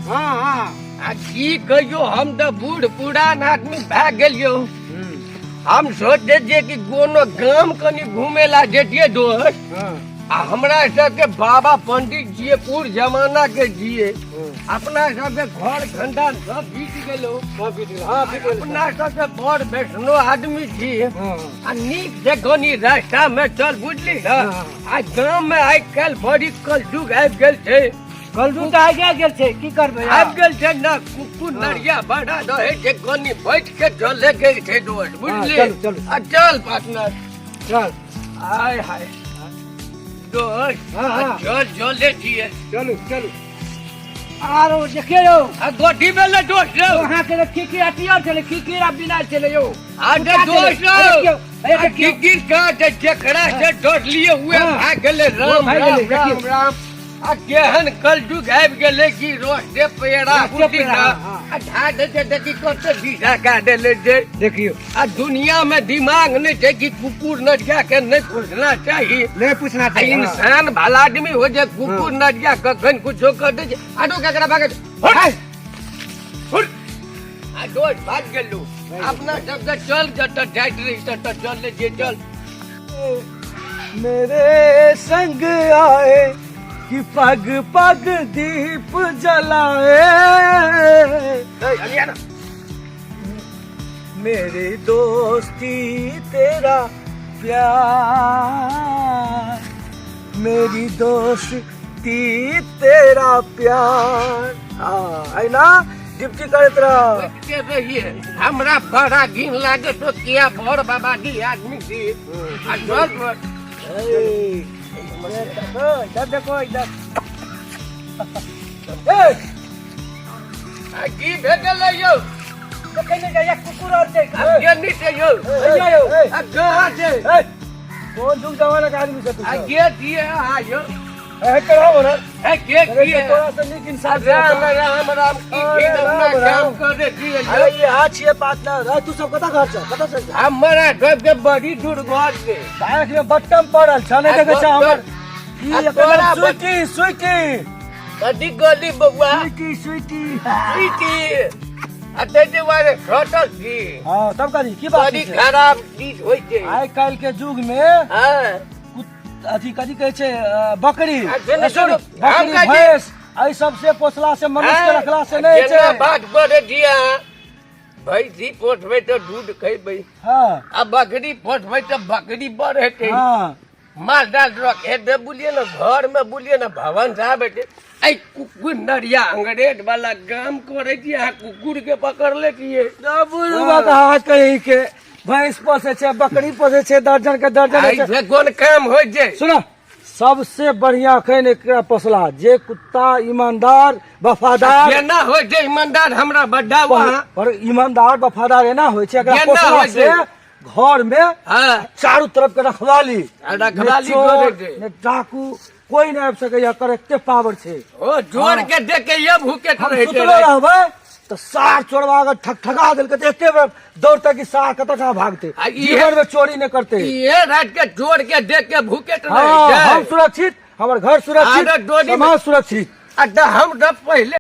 हाँ हाँ आ की कहियो, हम तऽ बूढ़ पुरान आदमी भए गेलियो। हम सोचते छियै कि कोनो गाम कनि घूमे ला जैतियै दोस्त। आ हमरा सबके बाबा पंडित जी पूर्व जमाना के जिए, अपना सबके घर घंटा सब बीत गेलो। सब बीत गेल, हाँ, बीत गेल। अपना सबके बड़ वैष्णो आदमी छी। हाँ। आ नीक से कनि रास्ता में चल, बुझली ने? हाँ। आ गाम में आइ काल्हि बड़ी कलयुग आबि गेल छै। कलयुग तऽ आबि गेल छै, की करबै? आबि गेल छै ने, कुकुर नरिया बड़ा रहै छै, कनि बैठ के चले के छै दोस्त, बुझली? चलू, चलू। आ चल पार्टनर। चल। आय हाय दोस्त। हाँ, हाँ। आ चल, चले छियै। चलू चलू, आरो देखियौ यौ। आ गोटी भेलै दोस्त यौ। अहाँके तऽ खिखिर अथी आर छलै, खिखिर आ बिना छलै यौ। आ जे दोस्त आ यौ। देखियौ, आ आ देखियौ। खिखिर कहाँ छै? जेकरा से डरलियै उहे हाँ। भाग गेलै। राम भागि राम गेलै, राम देखियौ। राम। आ केहन कलयुग आबि गेलै कि रोस्टे पेड़ा रोस्टे बुझली पेड़ा, ने? हाँ। आ ढा दै छै, देखी कते दिशा कए देले छै। देखियौ। आ दुनिया में दिमाग नहि छै कि कुकुर नदिया के नहि पोसना चाही। नहि पूछना आ चाही, हाँ। इंसान भला आदमी हो जाए, कुकुर नदिया कखन कुछो कर दै छै। आ तो केकरा भागे हुट, हुट। आ दोस्त भाग गेलू। अपना सबके चल, जतऽ जाइत रही ततऽ चल ले जे चल। मेरे संग आए कि पग पग दीप जलाए। ए, अनिया ना। मेरी दोस्ती तेरा प्यार, मेरी दोस्ती तेरा प्यार। हाँ, है ना, ड्यूटी करैत रह। के रहिए, हमरा बड़ा घिन लागे तो किया बड़ बाबा जी आदमी छी। आ चल पर। ए, देखो इधर, देखो इधर, ए। आ की भेटल यौ? देखै नहि जाइया, कुकुर आर छै। आ के छै यौ? ए, यौ। आ कहाँ छै? ए, कोन जुग जमाना के आदमी छै तू आ सब? के दिए अहाँ यौ? ए, कराबो ने। ए, के अरे दिए? तोरा से नीक इंसान छै। राम राम राम, की अरे घिनौना राम, राम। काम करे छियै यौ? अरे यहाँ छियै पार्टनर। अरे तू सब कतऽ घर छ, कतऽ से? हमरा सबके बड़ी दूर घर छै। आँख में बट्टम पड़ल छ, नहि देखै छ हमर ई? आ एकर तोरा नाम स्वीटी, स्वीटी। कथी कहली बौआ? स्वीटी, स्वीटी। स्वीटी। आ ताहि दुआरे सटल छी। हाँ, तब करी की बात बड़ी छै? खराब चीज होइ छै। आइ काल्हि के युग में हँ। अथी कथी कहै छै, बकरी, आ जेना सॉरी, सुनू, हम बकरी कहै छी- भैंस एहि सबसे पोसला से, मनुष्य के रखला से नहि जेना छै। बात करै छी अहाँ, भैंसी पोसबै तऽ दूध खैबै। हाँ। आ बकरी पोसबै तऽ बकरी बड़ हेतै। हाँ। माल जाल रखे दे, बुझलियै ने, घर में बुझलियै ने, भवन साहब हेतै। एहि कुकुर नरिया अंग्रेज वाला काम करै छी अहाँ, कुकुर के पकड़ले छियै। बुझबा तऽ अहाँ कही के भैंस पोसै छै, बकरी पोसै छै, दर्जन के दर्जन होइ छै। एहि कोन काम होइ छै? सुन, सबसे बढ़िया अखन एकरा पोसला जे कुत्ता ईमानदार वफादार। केना होइ छै ईमानदार, हमरा बताउ अहाँ। पर ईमानदार वफादार एना होइ छै, एकरा केना पोसला होइ से छै? घर में हँ। चारू तरफ के रखवाली। आ रखवाली ने चोर, करै छै। ने डाकू कोई नहि आबि सकैया, एकर एते पावर छै। ओ जोर के देख के ये भूखे हम रहै छै। सुतलो रहबै तऽ सार चोरवा अगर ठकठका देलकै तऽ एते बेर दौड़तै कि सार कतऽ कहाँ भागतै। आ इहे- जीवन में चोरी नहि करतै। इहे रात के जोर के देख के भूखे रहै हाँ, छै। हम सुरक्षित, हमर घर सुरक्षित, आरे डोरी में- समाज सुरक्षित। आ तऽ हम तऽ पहिले